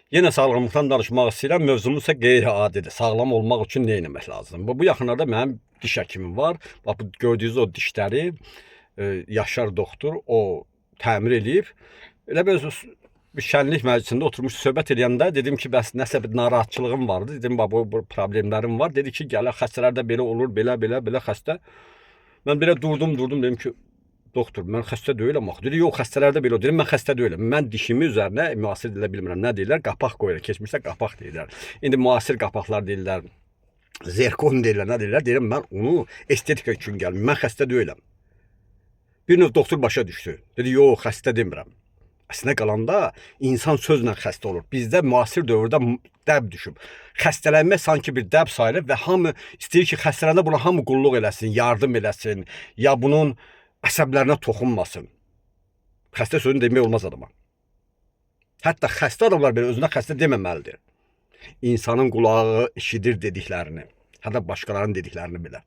Yenə sağlamlıqdan danışmaq istəyirəm. Mövzumuz isə qeyri-adidir. Sağlam olmaq üçün nə etmək lazımdır? Bu yaxınlarda mənim diş həkimim var. Bax bu gördüyünüz o dişləri Yaşar doktor o təmir eləyib. Elə bir bir şənlik məclisində oturmuş söhbət eləyəndə dedim ki, bəs nəsə bir narahatçılığım vardı. Dedim bax bu problemlərim var. Dedi ki, gələ xəstələrdə belə olur, belə belə belə xəstə. Mən belə durdum, durdum dedim ki, doktor, mən xəstə deyiləm axı. Dedi, yox, xəstələrdə belə olur. Dedim, mən xəstə deyiləm. Mən dişimi üzərinə müasir dillə bilmirəm nə deyirlər, qapaq qoyuram. Keçmişdə qapaq deyirlər. İndi müasir qapaqlar deyirlər. Zirkon deyirlər, nə deyirlər? Deyirəm mən onu estetika üçün gəlmişəm. Mən xəstə deyiləm. Bir növ doktor başa düşdü. Dedi, yox, xəstə demirəm. Əslində qalanda insan sözlə xəstə olur. Bizdə müasir dövrdə dəb düşüb. Xəstələnmək sanki bir dəb sayılır və hamı istəyir ki, xəstələndə buna hamı qulluq eləsin, yardım eləsin, ya bunun əsəblərinə toxunmasın. Xəstə sözünü demək olmaz adama. Hətta xəstə adamlar belə özünə xəstə deməməlidir. İnsanın qulağı eşidir dediklərini, hətta başqalarının dediklərini belə.